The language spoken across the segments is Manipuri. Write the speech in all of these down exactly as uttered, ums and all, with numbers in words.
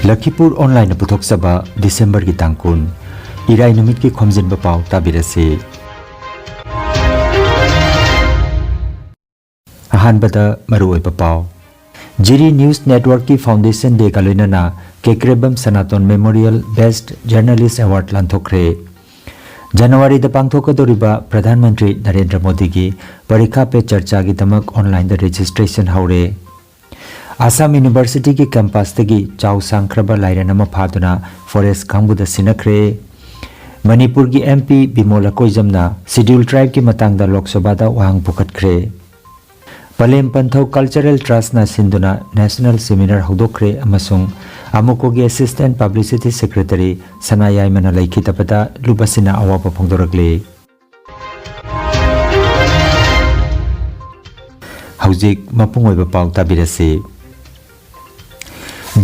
ꯂꯈꯤꯄꯨꯔ ꯑꯣꯟꯂꯥꯏꯟꯅ ꯄꯨꯊꯣꯛꯆꯕ ꯗꯤꯁꯦꯝꯕꯔꯒꯤ ꯇꯥꯡ ꯀꯨꯟ, ꯏꯔꯥꯏ ꯅꯨꯃꯤꯠꯀꯤ ꯈꯣꯝꯖꯤꯟꯕ ꯄꯥꯎ ꯇꯥꯕꯤꯔꯁꯤ꯫ ꯑꯍꯥꯟꯕꯗ ꯃꯔꯨꯑꯣꯏꯕ ꯄꯥꯎ꯫ ꯖꯤꯔꯤ ꯅ꯭ꯌꯨꯁ ꯅꯦꯠꯋꯔꯛꯀꯤ ꯐꯥꯎꯟꯗꯦꯁꯟ ꯗꯦꯒ ꯂꯣꯏꯅꯅ Kekrebam Sanaton memorial best journalist award ꯂꯥꯟꯊꯣꯛꯈ꯭ꯔꯦ꯫ ꯖꯅꯋꯥꯔꯤꯗ ꯄꯥꯡꯊꯣꯛꯀꯗꯧꯔꯤꯕ Pradhan Mantri Narendra ꯃꯣꯗꯤꯒꯤ ꯄꯔꯤꯈꯥ ꯄꯦ ꯆꯔꯆꯥꯒꯤꯗꯃꯛ ꯑꯣꯟꯂꯥꯏꯟꯗ ꯔꯦꯖꯤꯁꯇ꯭ꯔꯦꯁꯟ ꯍꯧꯔꯦ꯫ ꯑꯁꯥꯝ ꯌꯨꯅꯤꯚꯔꯁꯤꯇꯤꯒꯤ ꯀꯦꯝꯄꯁꯇꯒꯤ ꯆꯥꯎ ꯁꯥꯡꯈ꯭ꯔꯕ ꯂꯥꯏꯔꯦꯟ ꯑꯃ ꯐꯥꯗꯨꯅ ꯐꯣꯔꯦꯁ꯭ꯠ ꯀꯥꯡꯕꯨꯗ ꯁꯤꯟꯅꯈ꯭ꯔꯦ꯫ ꯃꯅꯤꯄꯨꯔꯒꯤ ꯑꯦꯝ ꯄꯤ ꯕꯤꯃꯣꯜ ꯑꯀꯣꯏꯖꯝꯅ ꯁꯦꯗ꯭ꯌꯨꯜ ꯇ꯭ꯔꯥꯏꯕꯀꯤ ꯃꯇꯥꯡꯗ ꯂꯣꯛ ꯁꯚꯥꯗ ꯋꯥꯍꯪ ꯄꯨꯈꯠꯈ꯭ꯔꯦ꯫ ꯄꯂꯦꯝ ꯄꯟꯊꯧ ꯀꯜꯆꯔꯦꯜ ꯇ꯭ꯔꯁꯅ ꯁꯤꯟꯗꯨꯅ ꯅꯦꯁꯅꯦꯜ ꯁꯦꯃꯤꯅꯥꯔ ꯍꯧꯗꯣꯛꯈ꯭ꯔꯦ ꯑꯃꯁꯨꯡ ꯑꯃꯨꯀꯣꯒꯤ ꯑꯦꯁꯤꯁ꯭ꯇꯦꯟꯠ ꯄꯕ꯭ꯂꯤꯁꯤꯇꯤ ꯁꯦꯀ꯭ꯔꯦꯇꯔꯤ ꯁꯅꯥꯌꯥꯏꯃꯅ ꯂꯩꯈꯤꯗꯕꯗ ꯂꯨꯞ ꯑꯁꯤꯅ ꯑꯋꯥꯕ ꯐꯣꯡꯗꯣꯔꯛꯂꯤ꯫ ꯍꯧꯖꯤꯛ ꯃꯄꯨꯡ ꯑꯣꯏꯕ ꯄꯥꯎ ꯇꯥꯕꯤꯔꯁꯤ꯫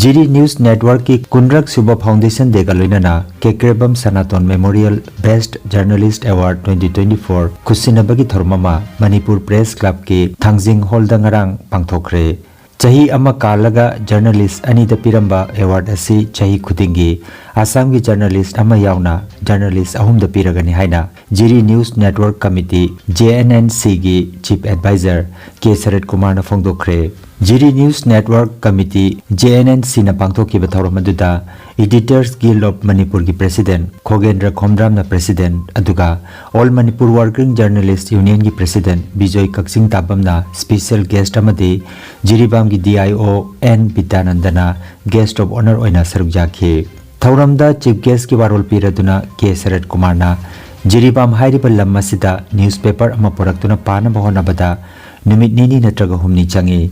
ꯖꯤꯔꯤ ꯅ꯭ꯌꯨꯁ ꯅꯦꯠꯋꯔꯛꯀꯤ ꯀꯨꯟꯔꯛ ꯁꯨꯕ ꯐꯥꯎꯟꯗꯦꯁꯟ ꯗꯦꯒ ꯂꯣꯏꯅꯅ Kekrebam Sanaton memorial best journalist award twenty twenty four ꯈꯨꯠꯁꯤꯟꯅꯕꯒꯤ ꯊꯧꯔꯝ ꯑꯃ ꯃꯅꯤꯄꯨꯔ ꯄ꯭ꯔꯦꯁ ꯀ꯭ꯂꯕꯀꯤ ꯊꯥꯡꯖꯤꯡ ꯍꯣꯜꯗ ꯉꯔꯥꯡ ꯄꯥꯡꯊꯣꯛꯈ꯭ꯔꯦ꯫ ꯆꯍꯤ ꯑꯃ ꯀꯥꯜꯂꯒ ꯖꯔꯅꯦꯂꯤꯁ꯭ꯠ ꯑꯅꯤꯗ ꯄꯤꯔꯝꯕ ꯑꯦꯋꯥꯔꯗ ꯑꯁꯤ ꯆꯍꯤ ꯈꯨꯗꯤꯡꯒꯤ ꯑꯁꯥꯝꯒꯤ ꯖꯔꯅꯦꯂꯤꯁ꯭ꯠ ꯑꯃ ꯌꯥꯎꯅ ꯖꯔꯅꯦꯂꯤꯁ꯭ꯠ ꯑꯍꯨꯝꯗ ꯄꯤꯔꯒꯅꯤ ꯍꯥꯏꯅ Jiri news network committee, J N N ꯁꯤꯒꯤ ꯆꯤꯐ ꯑꯦꯗꯚꯥꯏꯖꯔ ꯀꯦ ꯁꯔꯠ ꯀꯨꯃꯥꯔꯅ ꯐꯣꯡꯗꯣꯛꯈ꯭ꯔꯦ꯫ Jiri news network committee, J N N ꯁꯤꯅ ꯄꯥꯡꯊꯣꯛꯈꯤꯕ ꯊꯧꯔꯝ ꯑꯗꯨꯗ Editors Guild of Manipurꯒꯤ ꯄ꯭ꯔꯦꯁꯤꯗꯦꯟꯠ ꯈꯣꯒꯦꯟꯗ꯭ꯔ ꯈꯣꯝꯗ꯭ꯔꯥꯝꯅ ꯄ꯭ꯔꯦꯁꯤꯗꯦꯟꯠ, ꯑꯗꯨꯒ All Manipur Working Journalist Unionꯒꯤ ꯄ꯭ꯔꯦꯁꯤꯗꯦꯟꯠ ꯕꯤꯖꯣꯏ ꯀꯛꯆꯤꯡ ꯇꯥꯕꯝꯅ ꯁ꯭ꯄꯦꯁꯤꯌꯦꯜ ꯒꯦꯁ꯭ꯠ ꯑꯃꯗꯤ ꯖꯤꯔꯤꯕꯥꯝꯒꯤ ꯗꯤ ꯑꯥꯏ ꯑꯣ ꯑꯦꯟ ꯕꯤꯗ꯭ꯌꯥꯅꯟꯗꯅ ꯒꯦꯁ꯭ꯠ ꯑꯣꯐ ꯑꯣꯅꯔ ꯑꯣꯏꯅ ꯁꯔꯨꯛ ꯌꯥꯈꯤ꯫ ꯊꯧꯔꯝꯗ ꯆꯤꯐ ꯒꯦꯁ꯭ꯠꯀꯤ ꯋꯥꯔꯣꯜ ꯄꯤꯔꯗꯨꯅ ꯀꯦ ꯁꯔꯠ ꯀꯨꯃꯥꯔꯅ ꯖꯤꯔꯤꯕꯥꯝ ꯍꯥꯏꯔꯤꯕ ꯂꯝ ꯑꯁꯤꯗ ꯅ꯭ꯌꯨꯁꯄꯦꯄꯔ ꯑꯃ ꯄꯨꯔꯛꯇꯨꯅ ꯄꯥꯅꯕ ꯍꯣꯠꯅꯕꯗ ꯅꯨꯃꯤꯠ ꯅꯤꯅꯤ ꯅꯠꯇ꯭ꯔꯒ ꯍꯨꯝꯅꯤ ꯆꯪꯏ꯫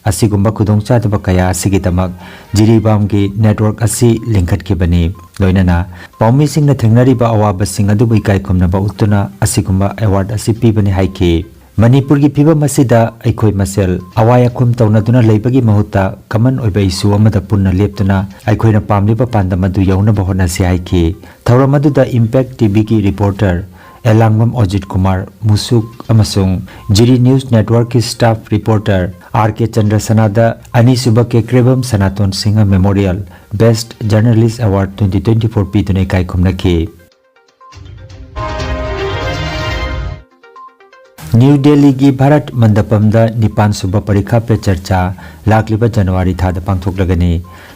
ꯑꯁꯤꯒꯨꯝꯕ ꯈꯨꯗꯣꯡꯆꯥꯗꯕ ꯀꯌꯥ ꯑꯁꯤꯒꯤꯗꯃꯛ ꯖꯤꯔꯤꯕꯥꯝꯒꯤ ꯅꯦꯠꯋꯔꯛ ꯑꯁꯤ ꯂꯤꯡꯈꯠꯈꯤꯕꯅꯤ꯫ ꯂꯣꯏꯅꯅ ꯄꯥꯎꯃꯤꯁꯤꯡꯅ ꯊꯦꯡꯅꯔꯤꯕ ꯑꯋꯥꯕꯁꯤꯡ ꯑꯗꯨꯕꯨ ꯏꯀꯥꯏ ꯈꯨꯝꯅꯕ ꯎꯠꯇꯨꯅ ꯑꯁꯤꯒꯨꯝꯕ ꯑꯦꯋꯥꯔꯗ ꯑꯁꯤ ꯄꯤꯕꯅꯤ ꯍꯥꯏꯈꯤ꯫ ꯃꯅꯤꯄꯨꯔꯒꯤ ꯐꯤꯚꯝ ꯑꯁꯤꯗ ꯑꯩꯈꯣꯏ ꯃꯁꯦꯜ ꯑꯋꯥꯏ ꯑꯈꯨꯝ ꯇꯧꯅꯗꯨꯅ ꯂꯩꯕꯒꯤ ꯃꯍꯨꯠꯇ ꯀꯃꯟ ꯑꯣꯏꯕ ꯏꯁꯨ ꯑꯃꯗ ꯄꯨꯟꯅ ꯂꯦꯞꯇꯨꯅ ꯑꯩꯈꯣꯏꯅ ꯄꯥꯝꯂꯤꯕ ꯄꯥꯟꯗꯝ ꯑꯗꯨ ꯌꯧꯅꯕ ꯍꯣꯠꯅꯁꯤ ꯍꯥꯏꯈꯤ꯫ ꯊꯧꯔꯝ ꯑꯗꯨꯗ ꯏꯝꯄꯦꯛ ꯇꯤꯚꯤꯒꯤ ꯔꯤꯄꯣꯔꯇꯔ ꯑꯦꯂꯥꯡꯕꯝ ꯑꯣꯖꯤꯠ ꯀꯨꯃꯥꯔ ꯃꯨꯁꯨꯛ ꯑꯃꯁꯨꯡ ꯖꯤꯔꯤ ꯅ꯭ꯌꯨꯁ ꯅꯦꯠꯋꯥꯔꯛꯀꯤ ꯁ꯭ꯇꯥꯐ ꯔꯤꯄꯣꯔꯇꯔ ꯑꯥꯔ ꯀꯦ ꯆꯟꯗ꯭ꯔꯁꯅꯥꯗ ꯑꯅꯤꯁꯨꯕ Kekrebam Sanaton Singh memorial best journalist award twenty twenty four ꯄꯤꯗꯨꯅ ꯏꯀꯥꯏ ꯈꯨꯝꯅꯈꯤ꯫ ꯅ꯭ꯌꯨ ꯗꯦꯜꯂꯤꯒꯤ ꯚꯥꯔꯠ ꯃꯟꯗꯄꯝꯗ ꯅꯤꯄꯥꯟ ꯁꯨꯕ ꯄꯔꯤꯈꯥ ꯄꯦ ꯆꯔꯆꯥ ꯂꯥꯛꯂꯤꯕ ꯖꯅꯋꯥꯔꯤ ꯊꯥꯗ ꯄꯥꯡꯊꯣꯛꯂꯒꯅꯤ꯫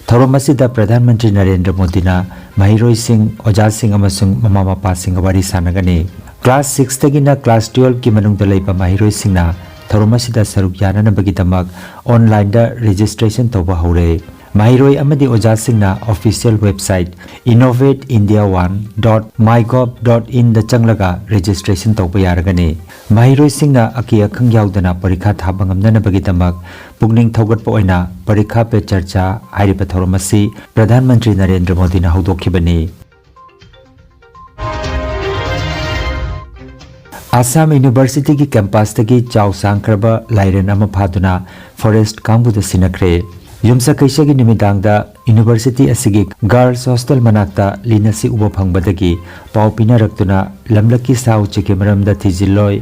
ꯊꯧꯔꯝ ꯑꯁꯤꯗ ꯄ꯭ꯔꯙꯥꯟ ꯃꯟꯇ꯭ꯔꯤ ꯅꯔꯦꯟꯗ꯭ꯔ ꯃꯣꯗꯤꯅ ꯃꯍꯩꯔꯣꯏꯁꯤꯡ, ꯑꯣꯖꯥꯁꯤꯡ ꯑꯃꯁꯨꯡ ꯃꯃꯥ ꯃꯄꯥꯁꯤꯡꯒ ꯋꯥꯔꯤ ꯁꯥꯟꯅꯒꯅꯤ꯫ ꯀ꯭ꯂꯥꯁ ꯁꯤꯛꯁꯇꯒꯤꯅ ꯀ꯭ꯂꯥꯁ ꯇꯨꯌꯦꯜꯐꯀꯤ ꯃꯅꯨꯡꯗ ꯂꯩꯕ ꯃꯍꯩꯔꯣꯏꯁꯤꯡꯅ ꯊꯧꯔꯝ ꯑꯁꯤꯗ ꯁꯔꯨꯛ ꯌꯥꯅꯅꯕꯒꯤꯗꯃꯛ ꯑꯣꯟꯂꯥꯏꯟꯗ ꯔꯦꯖꯤꯁꯇ꯭ꯔꯦꯁꯟ ꯇꯧꯕ ꯍꯧꯔꯦ꯫ ꯃꯍꯩꯔꯣꯏ ꯑꯃꯗꯤ ꯑꯣꯖꯥꯁꯤꯡꯅ official website innovate india one dot mygov dot inꯗ ꯆꯪꯂꯒ ꯔꯦꯖꯤꯁꯇ꯭ꯔꯦꯁꯟ ꯇꯧꯕ ꯌꯥꯔꯒꯅꯤ꯫ ꯃꯍꯩꯔꯣꯏꯁꯤꯡꯅ ꯑꯀꯤ ꯑꯈꯪ ꯌꯥꯎꯗꯅ ꯄꯔꯤꯈꯥ ꯊꯥꯕ ꯉꯝꯅꯅꯕꯒꯤꯗꯃꯛ ꯄꯨꯛꯅꯤꯡ ꯊꯧꯒꯠꯄ ꯑꯣꯏꯅ ꯄꯔꯤꯈꯥ ꯄꯦ ꯆꯔꯆꯥ ꯍꯥꯏꯔꯤꯕ ꯊꯧꯔꯝ ꯑꯁꯤ ꯄ꯭ꯔꯙꯥꯟ ꯃꯟꯇ꯭ꯔꯤ ꯅꯔꯦꯟꯗ꯭ꯔ ꯃꯣꯗꯤꯅ ꯍꯧꯗꯣꯛꯈꯤꯕꯅꯤ꯫ ꯑꯁꯥꯝ ꯌꯨꯅꯤꯚꯔꯁꯤꯇꯤꯒꯤ ꯀꯦꯝꯄꯁꯇꯒꯤ ꯆꯥꯎ ꯁꯥꯡꯈ꯭ꯔꯕ ꯂꯥꯏꯔꯦꯟ ꯑꯃ ꯐꯥꯗꯨꯅ ꯐꯣꯔꯦꯁ꯭ꯠ ꯀꯥꯡꯕꯨꯗ ꯁꯤꯟꯅꯈ꯭ꯔꯦ꯫ ꯌꯨꯝꯁꯀꯩꯁꯒꯤ ꯅꯨꯃꯤꯗꯥꯡꯗ ꯌꯨꯅꯤꯚꯔꯁꯤꯇꯤ ꯑꯁꯤꯒꯤ ꯒꯥꯔꯜꯁ ꯍꯣꯁꯇꯦꯜ ꯃꯅꯥꯛꯇ ꯂꯤꯟ ꯑꯁꯤ ꯎꯕ ꯐꯪꯕꯗꯒꯤ ꯄꯥꯎ ꯄꯤꯅꯔꯛꯇꯨꯅ ꯂꯝꯂꯛꯀꯤ ꯁꯥ ꯎꯆꯦꯛꯀꯤ ꯃꯔꯝꯗ ꯊꯤꯖꯤꯜꯂꯣꯏ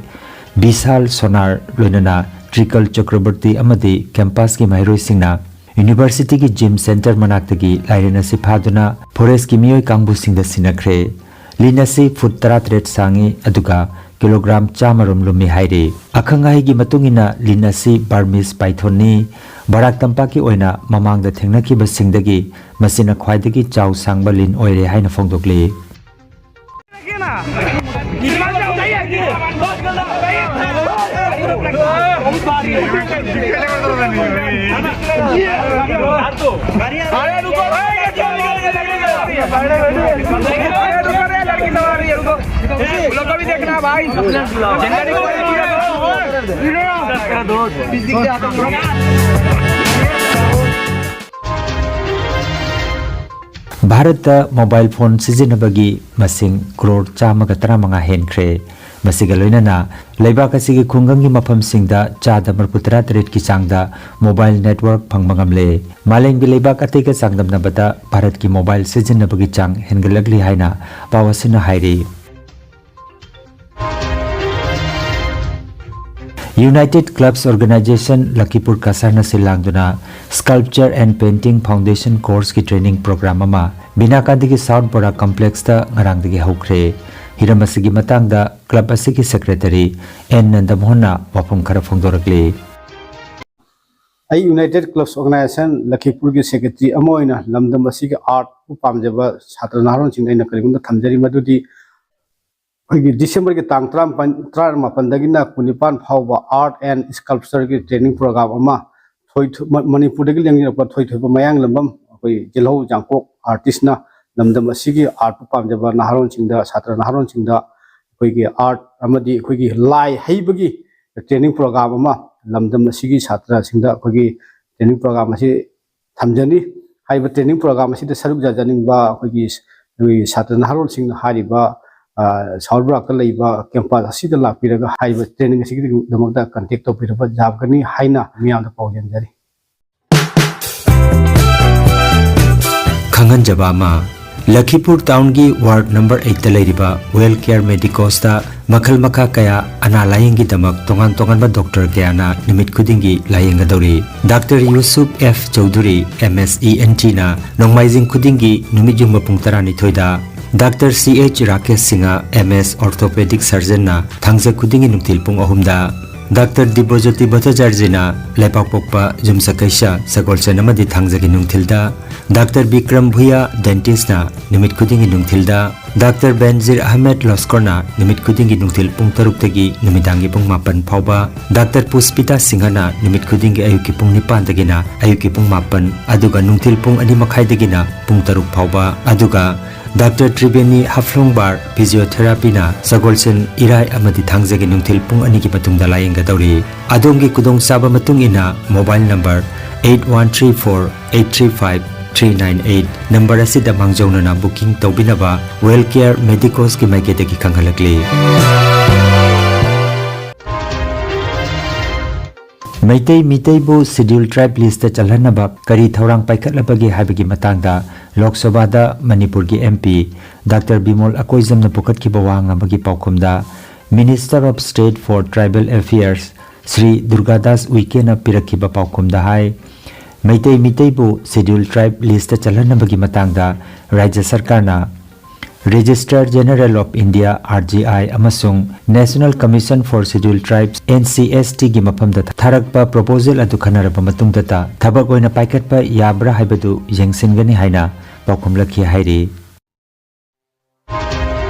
ꯕꯤꯁꯥꯜ ꯁꯣꯅꯥꯔ ꯂꯣꯏꯅꯅ ꯇ꯭ꯔꯤꯀꯜ ꯆꯀ꯭ꯔꯕꯔꯇꯤ ꯑꯃꯗꯤ ꯀꯦꯝꯄꯁꯀꯤ ꯃꯍꯩꯔꯣꯏꯁꯤꯡꯅ ꯌꯨꯅꯤꯚꯔꯁꯤꯇꯤꯒꯤ ꯖꯤꯝ ꯁꯦꯟꯇꯔ ꯃꯅꯥꯛꯇꯒꯤ ꯂꯥꯏꯔꯦꯟ ꯑꯁꯤ ꯐꯥꯗꯨꯅ ꯐꯣꯔꯦꯁ꯭ꯠꯀꯤ ꯃꯤꯑꯣꯏ ꯀꯥꯡꯕꯨꯁꯤꯡꯗ ꯁꯤꯟꯅꯈ꯭ꯔꯦ꯫ ꯂꯤꯟ ꯑꯁꯤ ꯐꯨꯠ ꯇꯔꯥꯇꯔꯦꯠ ꯁꯥꯡꯏ, ꯑꯗꯨꯒ ꯀꯤꯂꯣꯒ꯭ꯔꯥꯝ ꯆꯥꯝꯃ ꯔꯣꯝ ꯂꯨꯝꯃꯤ ꯍꯥꯏꯔꯤ꯫ ꯑꯈꯪ ꯑꯍꯩꯒꯤ ꯃꯇꯨꯡ ꯏꯟꯅ ꯂꯤꯟ ꯑꯁꯤ ꯕꯔꯃꯤꯁ ꯄꯥꯏꯊꯣꯟꯅꯤ꯫ ꯕꯔꯥꯛ ꯇꯝꯄꯥꯛꯀꯤ ꯑꯣꯏꯅ ꯃꯃꯥꯡꯗ ꯊꯦꯡꯅꯈꯤꯕꯁꯤꯡꯗꯒꯤ ꯃꯁꯤꯅ ꯈ꯭ꯋꯥꯏꯗꯒꯤ ꯆꯥꯎ ꯁꯥꯡꯕ ꯂꯤꯟ ꯑꯣꯏꯔꯦ ꯍꯥꯏꯅ ꯐꯣꯡꯗꯣꯛꯂꯤ꯫ अरे रुको भाई, लड़की तो आ रही है, लड़की तो आ रही है। अरे रुको रे, लड़की तो आ रही है, रुको। उन लोग को भी देखना भाई। जनता नहीं बोल रही है। ꯚꯥꯔꯠꯇ ꯃꯣꯕꯥꯏꯜ ꯐꯣꯟ ꯁꯤꯖꯤꯟꯅꯕꯒꯤ ꯃꯁꯤꯡ ꯀ꯭ꯔꯣꯔ ꯆꯥꯝꯃꯒ ꯇꯔꯥꯃꯉꯥ ꯍꯦꯟꯈ꯭ꯔꯦ꯫ ꯃꯁꯤꯒ ꯂꯣꯏꯅꯅ ꯂꯩꯕꯥꯛ ꯑꯁꯤꯒꯤ ꯈꯨꯡꯒꯪꯒꯤ ꯃꯐꯝꯁꯤꯡꯗ ꯆꯥꯗ ꯃꯔꯤꯐꯨ ꯇꯔꯥꯇꯔꯦꯠꯀꯤ ꯆꯥꯡꯗ ꯃꯣꯕꯥꯏꯜ ꯅꯦꯠꯋꯥꯔꯛ ꯐꯪꯕ ꯉꯝꯂꯦ꯫ ꯃꯥꯂꯦꯝꯒꯤ ꯂꯩꯕꯥꯛ ꯑꯇꯩꯒ ꯆꯥꯡꯗꯝꯅꯕꯗ ꯚꯥꯔꯠꯀꯤ ꯃꯣꯕꯥꯏꯜ ꯁꯤꯖꯤꯟꯅꯕꯒꯤ ꯆꯥꯡ ꯍꯦꯟꯒꯠꯂꯛꯂꯤ ꯍꯥꯏꯅ ꯄꯥꯎ ꯑꯁꯤꯅ ꯍꯥꯏꯔꯤ꯫ United Clubs Organization Lakhipur Kasarꯅ ꯁꯤꯜ ꯂꯥꯡꯗꯨꯅ Sculpture and Painting Foundation Courseꯀꯤ training program ꯑꯃ ꯕꯤꯅꯥꯀꯥꯟꯗꯒꯤ South Bora Complexꯇ ꯉꯔꯥꯡꯗꯒꯤ ꯍꯧꯈ꯭ꯔꯦ꯫ ꯍꯤꯔꯝ ꯑꯁꯤꯒꯤ ꯃꯇꯥꯡꯗ club ꯑꯁꯤꯒꯤ secretary ꯑꯦꯟ ꯅꯟꯗꯃꯣꯍꯟꯅ ꯋꯥꯐꯝ ꯈꯔ ꯐꯣꯡꯗꯣꯔꯛꯂꯤ꯫ ꯑꯩ United Clubs Organization ꯂꯈꯤꯄꯨꯔꯒꯤ secretary ꯑꯃ ꯑꯣꯏꯅ ꯂꯝꯗꯝ ꯑꯁꯤꯒꯤ artꯄꯨ ꯄꯥꯝꯖꯕ ꯁꯥꯇ꯭ꯔ ꯅꯍꯥꯔꯣꯟꯁꯤꯡꯗ ꯑꯩꯅ ꯀꯔꯤꯒꯨꯝꯕ ꯊꯝꯖꯔꯤ, ꯃꯗꯨꯗꯤ ꯑꯩꯈꯣꯏꯒꯤ Decemberꯒꯤ ꯇꯥꯡ ꯇꯔꯥꯃꯥꯄꯟ, ꯇꯔꯥꯃꯥꯄꯟꯗꯒꯤꯅ ꯀꯨꯟꯅꯤꯄꯥꯟ ꯐꯥꯎꯕ Art and Sculptureꯒꯤ training program ꯑꯃ ꯊꯣꯏ-, ꯊꯣ-, ꯃ-, ꯃꯅꯤꯄꯨꯔꯗꯒꯤ ꯂꯦꯡꯖꯔꯛꯄ ꯊꯣꯏꯊꯣꯏꯕ ꯃꯌꯥꯡꯂꯝꯕꯝ, ꯑꯩꯈꯣꯏ ꯖꯤꯜꯍꯧ ꯖꯥꯡꯀꯣꯛ artistꯅ ꯂꯝꯗꯝ ꯑꯁꯤꯒꯤ artꯄꯨ ꯄꯥꯝꯖꯕ ꯅꯍꯥꯔꯣꯟꯁꯤꯡꯗ, ꯁꯥꯇ꯭ꯔ ꯅꯍꯥꯔꯣꯟꯁꯤꯡꯗ ꯑꯩꯈꯣꯏꯒꯤ art ꯑꯃꯗꯤ ꯑꯩꯈꯣꯏꯒꯤ ꯂꯥꯏ ꯍꯩꯕꯒꯤ training program ꯑꯃ ꯂꯝꯗꯝ ꯑꯁꯤꯒꯤ ꯁꯥꯇ꯭ꯔꯁꯤꯡꯗ ꯑꯩꯈꯣꯏꯒꯤ training program ꯑꯁꯤ ꯊꯝꯖꯅꯤ꯫ ꯍꯥꯏꯔꯤꯕ training program ꯑꯁꯤꯗ ꯁꯔꯨꯛ ꯌꯥꯖꯅꯤꯡꯕ ꯑꯩꯈꯣꯏꯒꯤ, ꯑꯩꯈꯣꯏꯒꯤ ꯁꯥꯇ꯭ꯔ ꯅꯍꯥꯔꯣꯜꯁꯤꯡꯅ ꯍꯥꯏꯔꯤꯕ, ꯑ, ꯁꯥꯎꯠ ꯕꯔꯥꯛꯇ ꯂꯩꯕ campus ꯑꯁꯤꯗ ꯂꯥꯛꯄꯤꯔꯒ ꯍꯥꯏꯔꯤꯕ training ꯑꯁꯤꯒꯤꯗꯃꯛꯇ contact ꯇꯧꯕꯤꯔꯕ ꯌꯥꯒꯅꯤ ꯍꯥꯏꯅ ꯃꯤꯌꯥꯝꯗ ꯄꯥꯎꯖꯦꯟꯖꯔꯤ꯫ ꯈꯪꯍꯟꯖꯕ ꯑꯃ, ꯂꯈꯤꯄꯨꯔ townꯒꯤ ward number eightꯇ ꯂꯩꯔꯤꯕ Well Care Medicosꯇ ꯃꯈꯜ ꯃꯈꯥ ꯀꯌꯥ ꯑꯅꯥ ꯂꯥꯌꯦꯡꯒꯤꯗꯃꯛ ꯇꯣꯉꯥꯟ ꯇꯣꯉꯥꯟꯕ doctor ꯀꯌꯥꯅ ꯅꯨꯃꯤꯠ ꯈꯨꯗꯤꯡꯒꯤ ꯂꯥꯌꯦꯡꯒꯗꯧꯔꯤ꯫ Doctor Yusuf F Chowdhury, M S E N ꯇꯤꯅ ꯅꯣꯡꯃꯥꯏꯖꯤꯡ ꯈꯨꯗꯤꯡꯒꯤ ꯅꯨꯃꯤꯠ ꯌꯨꯡꯕ ꯄꯨꯡ ꯇꯔꯥꯅꯤꯊꯣꯏꯗ, Doctor C H Rakesh Singh, M S orthopedic surgeonꯅ ꯊꯥꯡꯖ ꯈꯨꯗꯤꯡꯒꯤ ꯅꯨꯡꯊꯤꯜ ꯄꯨꯡ ꯑꯍꯨꯝꯗ, Doctor ꯗꯤꯕ꯭ꯔꯖꯣꯇꯤ ꯚꯠꯇꯥꯆꯥꯔꯖꯤꯅ ꯂꯩꯕꯥꯛꯄꯣꯛꯄ, ꯌꯨꯝꯁꯀꯩꯁ, ꯁꯒꯣꯜꯁꯦꯟ ꯑꯃꯗꯤ ꯊꯥꯡꯖꯒꯤ ꯅꯨꯡꯊꯤꯜꯗ, Doctor ꯕꯤꯀ꯭ꯔꯝ ꯚꯨꯌꯥ, dentistꯅ ꯅꯨꯃꯤꯠ ꯈꯨꯗꯤꯡꯒꯤ ꯅꯨꯡꯊꯤꯜꯗ, Doctor ꯕꯦꯟꯖꯤꯔ ꯑꯍꯃꯦꯗ ꯂꯣꯁꯀꯣꯔꯅ ꯅꯨꯃꯤꯠ ꯈꯨꯗꯤꯡꯒꯤ ꯅꯨꯡꯊꯤꯜ ꯄꯨꯡ ꯇꯔꯨꯛꯇꯒꯤ ꯅꯨꯃꯤꯗꯥꯡꯒꯤ ꯄꯨꯡ ꯃꯥꯄꯟ ꯐꯥꯎꯕ, Doctor ꯄꯨꯁꯄꯤꯇꯥ ꯁꯤꯡꯍꯅ ꯅꯨꯃꯤꯠ ꯈꯨꯗꯤꯡꯒꯤ ꯑꯌꯨꯛꯀꯤ ꯄꯨꯡ ꯅꯤꯄꯥꯟꯗꯒꯤꯅ ꯑꯌꯨꯛꯀꯤ ꯄꯨꯡ ꯃꯥꯄꯟ, ꯑꯗꯨꯒ ꯅꯨꯡꯊꯤꯜ ꯄꯨꯡ ꯑꯅꯤ ꯃꯈꯥꯏꯗꯒꯤꯅ ꯄꯨꯡ ꯇꯔꯨꯛ ꯐꯥꯎꯕ, ꯑꯗꯨꯒ Doctor ꯇ꯭ꯔꯤꯕꯦꯅꯤ ꯍꯐ꯭ꯂꯣꯡꯕꯥꯔ Physiotherapyꯅ ꯁꯒꯣꯜꯁꯦꯟ, ꯏꯔꯥꯏ ꯑꯃꯗꯤ ꯊꯥꯡꯖꯒꯤ ꯅꯨꯡꯊꯤꯜ ꯄꯨꯡ ꯑꯅꯤꯒꯤ ꯃꯇꯨꯡꯗ ꯂꯥꯌꯦꯡꯒꯗꯧꯔꯤ꯫ ꯑꯗꯣꯝꯒꯤ ꯈꯨꯗꯣꯡꯆꯥꯕ ꯃꯇꯨꯡ ꯏꯟꯅ mobile number eight one three four eight three five three nine eight number ꯑꯁꯤꯗ ꯃꯥꯡꯖꯧꯅꯅ booking ꯇꯧꯕꯤꯅꯕ Well Care Medicosꯀꯤ ꯃꯥꯏꯀꯩꯗꯒꯤ ꯈꯪꯍꯜꯂꯛꯂꯤ꯫ ꯃꯩꯇꯩ ꯃꯤꯇꯩꯕꯨ Scheduled Tribe listꯇ ꯆꯜꯍꯟꯅꯕ ꯀꯔꯤ ꯊꯧꯔꯥꯡ ꯄꯥꯏꯈꯠꯂꯕꯒꯦ ꯍꯥꯏꯕꯒꯤ ꯃꯇꯥꯡꯗ ꯂꯣꯛ ꯁꯚꯥꯗ ꯃꯅꯤꯄꯨꯔꯒꯤ ꯑꯦꯝ ꯄꯤ ꯗꯥꯛꯇꯔ ꯕꯤꯃꯣꯜ ꯑꯀꯣꯏꯖꯝꯅ ꯄꯨꯈꯠꯈꯤꯕ ꯋꯥꯍꯪ ꯑꯃꯒꯤ ꯄꯥꯎꯈꯨꯝꯗ Minister of State for Tribal Affairs Shri Durgadas ꯎꯏꯀꯦꯅ ꯄꯤꯔꯛꯈꯤꯕ ꯄꯥꯎꯈꯨꯝꯗ ꯍꯥꯏ, ꯃꯩꯇꯩ ꯃꯤꯇꯩꯕꯨ Scheduled Tribe list ꯆꯜꯍꯟꯅꯕꯒꯤ ꯃꯇꯥꯡꯗ ꯔꯥꯖ꯭ꯌ ꯁꯔꯀꯥꯔꯅ Registrar General of India, R G I, ꯑꯃꯁꯨꯡ National Commission for Scheduled Tribes, N C S T ꯒꯤ ꯃꯐꯝꯗ ꯊꯥꯔꯛꯄ proposal ꯑꯗꯨ ꯈꯟꯅꯔꯕ ꯃꯇꯨꯡꯗꯇ ꯊꯕꯛ ꯑꯣꯏꯅ ꯄꯥꯏꯈꯠꯄ ꯌꯥꯕ꯭ꯔꯥ ꯍꯥꯏꯕꯗꯨ ꯌꯦꯡꯁꯤꯟꯒꯅꯤ ꯍꯥꯏꯅ ꯄꯥꯎꯈꯨꯝꯂꯛꯈꯤ ꯍꯥꯏꯔꯤ꯫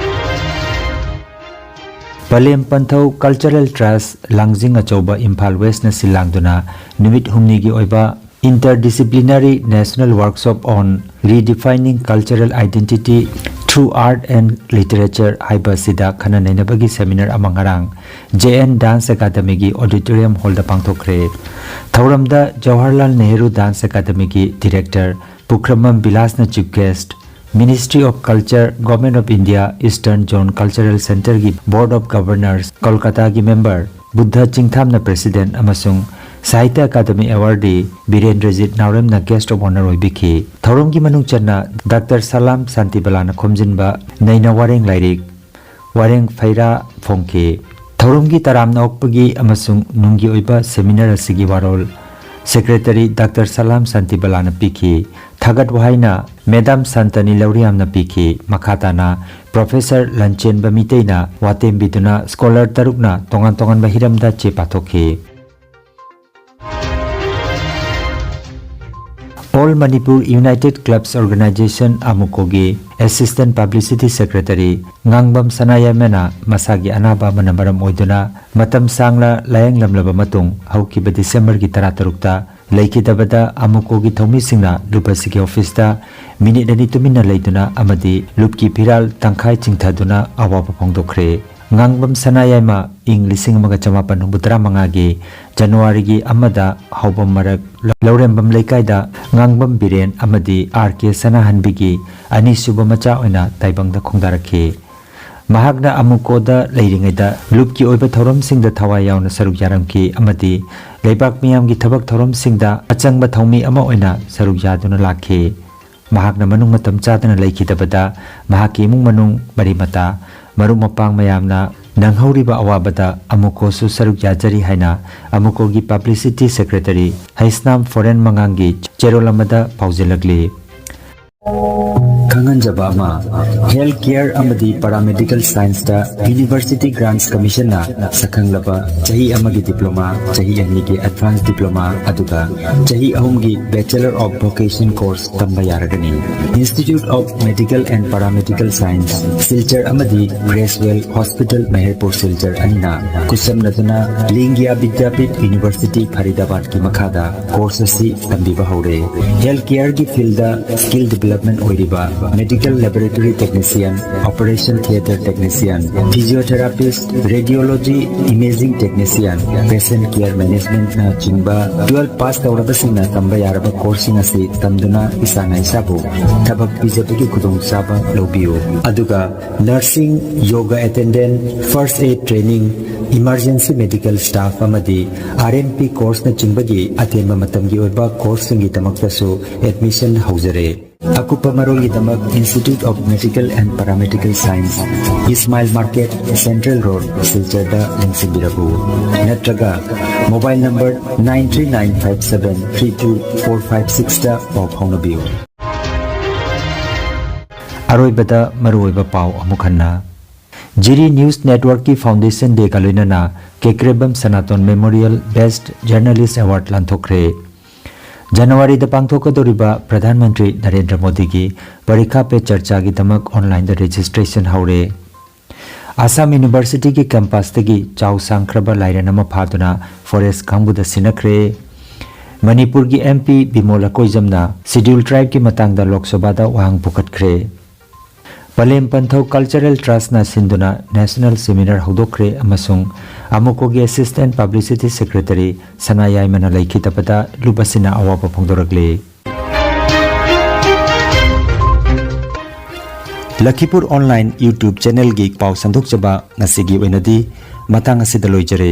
ꯄꯂꯦꯝ ꯄꯟꯊꯧ Cultural Trust ꯂꯥꯡꯖꯤꯡ ꯑꯆꯧꯕ ꯏꯝꯐꯥꯜ ꯋꯦꯁꯅ ꯁꯤꯜ ꯂꯥꯡꯗꯨꯅ ꯅꯨꯃꯤꯠ ꯍꯨꯝꯅꯤꯒꯤ ꯑꯣꯏꯕ Interdisciplinary National Workshop on Redefining Cultural Identity Through Art and Literature ꯍꯥꯏꯕ ꯑꯁꯤꯗ ꯈꯟꯅ ꯅꯩꯅꯕꯒꯤ seminar ꯑꯃ ꯉꯔꯥꯡ J N Dance Academyꯒꯤ auditorium hallꯗ ꯄꯥꯡꯊꯣꯛꯈ꯭ꯔꯦ꯫ ꯊꯧꯔꯝꯗ Jawaharlal Nehru Dance Academyꯒꯤ director Pukhrambam ꯕꯤꯂꯥꯁꯅ chief guest, Ministry of Culture, Government of India, Eastern Zone Cultural Centreꯒꯤ Board of Governors, ꯀꯣꯜꯀꯇꯥꯒꯤ member Buddha ꯆꯤꯡꯊꯥꯝꯅ president ꯑꯃꯁꯨꯡ ꯁꯥꯍꯤꯇ꯭ꯌ ꯑꯀꯥꯗꯃꯤ awardee ꯕꯤꯔꯦꯟꯗ꯭ꯔꯖꯤꯠ ꯅꯥꯎꯔꯦꯝꯅ guest of honour ꯑꯣꯏꯕꯤꯈꯤ꯫ ꯊꯧꯔꯝꯒꯤ ꯃꯅꯨꯡ ꯆꯟꯅ ꯗꯥꯛꯇꯔ ꯁꯂꯥꯝ ꯁꯥꯟꯇꯤꯕꯂꯥꯅ ꯈꯣꯝꯖꯤꯟꯕ ꯅꯩꯅ ꯋꯥꯔꯦꯡ ꯂꯥꯏꯔꯤꯛ, ꯋꯥꯔꯦꯡ ꯐꯩꯔꯥ ꯐꯣꯡꯈꯤ꯫ ꯊꯧꯔꯝꯒꯤ ꯇꯔꯥꯝꯅ ꯑꯣꯛꯄꯒꯤ ꯑꯃꯁꯨꯡ ꯅꯨꯡꯒꯤ ꯑꯣꯏꯕ seminar ꯑꯁꯤꯒꯤ ꯋꯥꯔꯣꯜ Secretary ꯗꯥꯛꯇꯔ ꯁꯂꯥꯝ ꯁꯥꯟꯇꯤꯕꯂꯥꯅ ꯄꯤꯈꯤ꯫ ꯊꯥꯒꯠ ꯋꯥꯍꯩꯅ ꯃꯦꯗꯥꯝ ꯁꯥꯟꯇꯅꯤ ꯂꯧꯔꯤꯌꯥꯝꯅ ꯄꯤꯈꯤ꯫ ꯃꯈꯥ ꯇꯥꯅ Professor ꯂꯟꯆꯦꯟꯕ ꯃꯤꯇꯩꯅ ꯋꯥ ꯇꯦꯝꯕꯤꯗꯨꯅ scholar ꯇꯔꯨꯛꯅ ꯇꯣꯉꯥꯟ ꯇꯣꯉꯥꯟꯕ ꯍꯤꯔꯝꯗ ꯆꯦ ꯄꯥꯊꯣꯛꯈꯤ꯫ All Manipur United Clubs Organisation, AMUCOꯒꯤ Assistant Publicity Secretary ꯉꯥꯡꯕꯝ ꯁꯅꯥꯌꯥꯏꯃꯅ ꯃꯁꯥꯒꯤ ꯑꯅꯥꯕ ꯑꯃꯅ ꯃꯔꯝ ꯑꯣꯏꯗꯨꯅ ꯃꯇꯝ ꯁꯥꯡꯅ ꯂꯥꯌꯦꯡꯂꯝꯂꯕ ꯃꯇꯨꯡ ꯍꯧꯈꯤꯕ Decemberꯒꯤ ꯇꯔꯥꯇꯔꯨꯛꯇ ꯂꯩꯈꯤꯗꯕꯗ AMUCOꯒꯤ ꯊꯧꯃꯤꯁꯤꯡꯅ ꯂꯨꯞ ꯑꯁꯤꯒꯤ officeꯇ minute ꯑꯅꯤ ꯇꯨꯃꯤꯟꯅ ꯂꯩꯗꯨꯅ ꯑꯃꯗꯤ ꯂꯨꯞꯀꯤ ꯐꯤꯔꯥꯜ ꯇꯪꯈꯥꯏ ꯆꯤꯡꯊꯗꯨꯅ ꯑꯋꯥꯕ ꯐꯣꯡꯗꯣꯛꯈ꯭ꯔꯦ꯫ ꯉꯥꯡꯕꯝ ꯁꯅꯥꯌꯥꯏꯃ ꯏꯪ ꯂꯤꯁꯤꯡ ꯑꯃꯒ ꯆꯃꯥꯄꯟ ꯍꯨꯝꯐꯨꯇꯔꯥ ꯃꯉꯥꯒꯤ ꯖꯅꯋꯥꯔꯤꯒꯤ ꯑꯃꯗ ꯍꯥꯎꯕꯝ ꯃꯔꯛ ꯂꯧꯔꯦꯝꯕꯝ ꯂꯩꯀꯥꯏꯗ ꯉꯥꯡꯕꯝ ꯕꯤꯔꯦꯟ ꯑꯃꯗꯤ R K ꯁꯅꯥꯍꯟꯕꯤꯒꯤ ꯑꯅꯤꯁꯨꯕ ꯃꯆꯥ ꯑꯣꯏꯅ ꯇꯥꯏꯕꯪꯗ ꯈꯣꯡꯗꯥꯔꯛꯈꯤ꯫ ꯃꯍꯥꯛꯅ AMUCOꯗ ꯂꯩꯔꯤꯉꯩꯗ ꯂꯨꯞꯀꯤ ꯑꯣꯏꯕ ꯊꯧꯔꯝꯁꯤꯡꯗ ꯊꯋꯥꯏ ꯌꯥꯎꯅ ꯁꯔꯨꯛ ꯌꯥꯔꯝꯈꯤ ꯑꯃꯗꯤ ꯂꯩꯕꯥꯛ ꯃꯤꯌꯥꯝꯒꯤ ꯊꯕꯛ ꯊꯧꯔꯝꯁꯤꯡꯗ ꯑꯆꯪꯕ ꯊꯧꯃꯤ ꯑꯃ ꯑꯣꯏꯅ ꯁꯔꯨꯛ ꯌꯥꯗꯨꯅ ꯂꯥꯛꯈꯤ꯫ ꯃꯍꯥꯛꯅ ꯃꯅꯨꯡ ꯃꯇꯝ ꯆꯥꯗꯅ ꯂꯩꯈꯤꯗꯕꯗ ꯃꯍꯥꯛꯀꯤ ꯏꯃꯨꯡ ꯃꯅꯨꯡ, ꯃꯔꯤ ꯃꯇꯥ, ꯃꯔꯨꯞ ꯃꯄꯥꯡ ꯃꯌꯥꯝꯅ ꯅꯪꯍꯧꯔꯤꯕ ꯑꯋꯥꯕꯗ ꯑꯃꯨꯀꯣꯁꯨ ꯁꯔꯨꯛ ꯌꯥꯖꯔꯤ ꯍꯥꯏꯅ ꯑꯃꯨꯀꯣꯒꯤ ꯄꯕ꯭ꯂꯤꯁꯤꯇꯤ ꯁꯦꯀ꯭ꯔꯦꯇꯔꯤ ꯍꯩꯁꯅꯥꯝ ꯐꯣꯔꯦꯟ ꯃꯉꯥꯡꯒꯤ ꯆꯦꯔꯣꯜ ꯑꯃꯗ ꯄꯥꯎꯖꯦꯜꯂꯛꯂꯤ꯫ ꯈꯪꯍꯟꯖꯕ ꯑꯃ, ꯍꯦꯜꯊ ꯀꯦꯌꯔ ꯑꯃꯗꯤ ꯄꯦꯔꯥꯃꯦꯗꯤꯀꯦꯜ ꯁꯥꯏꯟꯁꯇ ꯌꯨꯅꯤꯚꯔꯁꯤꯇꯤ ꯒ꯭ꯔꯥꯟꯠꯁ ꯀꯃꯤꯁꯟꯅ ꯁꯛꯈꯪꯂꯕ ꯆꯍꯤ ꯑꯃꯒꯤ ꯗꯤꯄ꯭ꯂꯣꯃꯥ, ꯆꯍꯤ ꯑꯅꯤꯒꯤ ꯑꯦꯗꯚꯥꯟꯁ ꯗꯤꯄ꯭ꯂꯣꯃꯥ, ꯑꯗꯨꯒ ꯆꯍꯤ ꯑꯍꯨꯝꯒꯤ ꯕꯦꯆꯦꯂꯔ ꯑꯣꯐ ꯚꯣꯀꯦꯁꯟ ꯀꯣꯔꯁ ꯇꯝꯕ ꯌꯥꯔꯒꯅꯤ꯫ Institute of medical and paramedical science, Silchar ꯑꯃꯗꯤ ꯒ꯭ꯔꯦꯁꯋꯦꯜ ꯍꯣꯁꯄꯤꯇꯥꯜ ꯃꯍꯦꯔꯄꯨꯔ ꯁꯤꯜꯆꯔ ꯑꯅꯤꯅ ꯈꯨꯠꯁꯝꯅꯗꯨꯅ ꯂꯤꯡꯒ꯭ꯌꯥ ꯕꯤꯗ꯭ꯌꯥꯄꯤꯊ ꯌꯨꯅꯤꯚꯔꯁꯤꯇꯤ ꯐꯔꯤꯗꯥꯕꯥꯗꯀꯤ ꯃꯈꯥꯗ ꯀꯣꯔꯁ ꯑꯁꯤ ꯇꯝꯕꯤꯕ ꯍꯧꯔꯦ꯫ ꯍꯦꯜꯊ ꯀꯦꯌꯔꯒꯤ ꯐꯤꯜꯗ ꯁ꯭ꯀꯤꯜ ꯗꯤꯚꯦꯂꯞꯃꯦꯟꯠ ꯑꯣꯏꯔꯤꯕ medical laboratory technician, operation theatre technician, physiotherapist, radiology, imaging technician, patient care ꯃꯦꯅꯦꯖꯃꯦꯟꯠꯅꯆꯤꯡꯕ ꯇꯨꯋꯦꯜꯐ ꯄꯥꯁ ꯇꯧꯔꯕꯁꯤꯡꯅ ꯇꯝꯕ ꯌꯥꯔꯕ ꯀꯣꯔꯁꯁꯤꯡ ꯑꯁꯤ ꯇꯝꯗꯨꯅ ꯏꯁꯥꯅ ꯏꯁꯥꯕꯨ ꯊꯕꯛ ꯄꯤꯖꯕꯒꯤ ꯈꯨꯗꯣꯡꯆꯥꯕ ꯂꯧꯕꯤꯌꯨ꯫ ꯑꯗꯨꯒ nursing, yoga attendant, first aid training, emergency medical staff ꯑꯃꯗꯤ ꯑꯥꯔ ꯑꯦꯝ ꯄꯤ ꯀꯣꯔꯁꯅꯆꯤꯡꯕꯒꯤ ꯑꯇꯦꯟꯕ ꯃꯇꯝꯒꯤ ꯑꯣꯏꯕ ꯀꯣꯔꯁꯁꯤꯡꯒꯤꯗꯃꯛꯇꯁꯨ ꯑꯦꯗꯃꯤꯁꯟ ꯍꯧꯖꯔꯦ꯫ ꯑꯀꯨꯞꯄ ꯃꯔꯣꯜꯒꯤꯗꯃꯛ institute of medical and paramedical science, Ismail market, central road, ꯁꯤꯜꯆꯔꯗ ꯂꯦꯡꯁꯤꯟꯕꯤꯔꯛꯎ, ꯅꯠꯇ꯭ꯔꯒ mobile number nine three nine five seven three two four five ꯁꯤꯛꯁꯇ ꯄꯥꯎ ꯐꯥꯎꯅꯕꯤꯌꯨ꯫ ꯑꯔꯣꯏꯕꯗ ꯃꯔꯨꯑꯣꯏꯕ ꯄꯥꯎ ꯑꯃꯨꯛ ꯍꯟꯅ꯫ ꯖꯤꯔꯤ ꯅ꯭ꯌꯨꯁ ꯅꯦꯠꯋꯔꯛꯀꯤ ꯐꯥꯎꯟꯗꯦꯁꯟ ꯗꯦꯒ ꯂꯣꯏꯅꯅ Kekrebam Sanaton memorial best journalist award ꯂꯥꯟꯊꯣꯛꯈ꯭ꯔꯦ꯫ ꯖꯅꯋꯥꯔꯤꯗ ꯄꯥꯡꯊꯣꯛꯀꯗꯧꯔꯤꯕ Pradhan Mantri Narendra ꯃꯣꯗꯤꯒꯤ ꯄꯔꯤꯈꯥ ꯄꯦ ꯆꯔꯆꯥꯒꯤꯗꯃꯛ ꯑꯣꯟꯂꯥꯏꯟꯗ ꯔꯦꯖꯤꯁꯇ꯭ꯔꯦꯁꯟ ꯍꯧꯔꯦ꯫ ꯑꯁꯥꯝ ꯌꯨꯅꯤꯚꯔꯁꯤꯇꯤꯒꯤ ꯀꯦꯝꯄꯁꯇꯒꯤ ꯆꯥꯎ ꯁꯥꯡꯈ꯭ꯔꯕ ꯂꯥꯏꯔꯦꯟ ꯑꯃ ꯐꯥꯗꯨꯅ ꯐꯣꯔꯦꯁ꯭ꯠ ꯀꯥꯡꯕꯨꯗ ꯁꯤꯟꯅꯈ꯭ꯔꯦ꯫ ꯃꯅꯤꯄꯨꯔꯒꯤ ꯑꯦꯝ ꯄꯤ ꯕꯤꯃꯣꯜ ꯑꯀꯣꯏꯖꯝꯅ ꯁꯦꯗ꯭ꯌꯨꯜ ꯇ꯭ꯔꯥꯏꯕꯀꯤ ꯃꯇꯥꯡꯗ ꯂꯣꯛ ꯁꯚꯥꯗ ꯋꯥꯍꯪ ꯄꯨꯈꯠꯈ꯭ꯔꯦ꯫ ꯄꯂꯦꯝ ꯄꯟꯊꯧ ꯀꯜꯆꯔꯦꯜ ꯇ꯭ꯔꯁꯠꯅ ꯁꯤꯟꯗꯨꯅ ꯅꯦꯁꯅꯦꯜ ꯁꯦꯃꯤꯅꯥꯔ ꯍꯧꯗꯣꯛꯈ꯭ꯔꯦ ꯑꯃꯁꯨꯡ ꯑꯃꯨꯀꯣꯒꯤ ꯑꯦꯁꯤꯁ꯭ꯇꯦꯟꯠ ꯄꯕ꯭ꯂꯤꯁꯤꯇꯤ ꯁꯦꯀ꯭ꯔꯦꯇꯔꯤ ꯁꯅꯥ ꯌꯥꯏꯃꯅ ꯂꯩꯈꯤꯗꯕꯗ ꯂꯨꯞ ꯑꯁꯤꯅ ꯑꯋꯥꯕ ꯐꯣꯡꯗꯣꯔꯛꯂꯤ꯫ ꯂꯈꯤꯄꯨꯔ ꯑꯣꯟꯂꯥꯏꯟ ꯌꯨꯇ꯭ꯌꯨꯕ ꯆꯦꯅꯦꯜꯒꯤ ꯄꯥꯎ ꯁꯟꯗꯣꯛꯆꯕ ꯉꯁꯤꯒꯤ ꯑꯣꯏꯅꯗꯤ ꯃꯇꯥꯡ ꯑꯁꯤꯗ ꯂꯣꯏꯖꯔꯦ꯫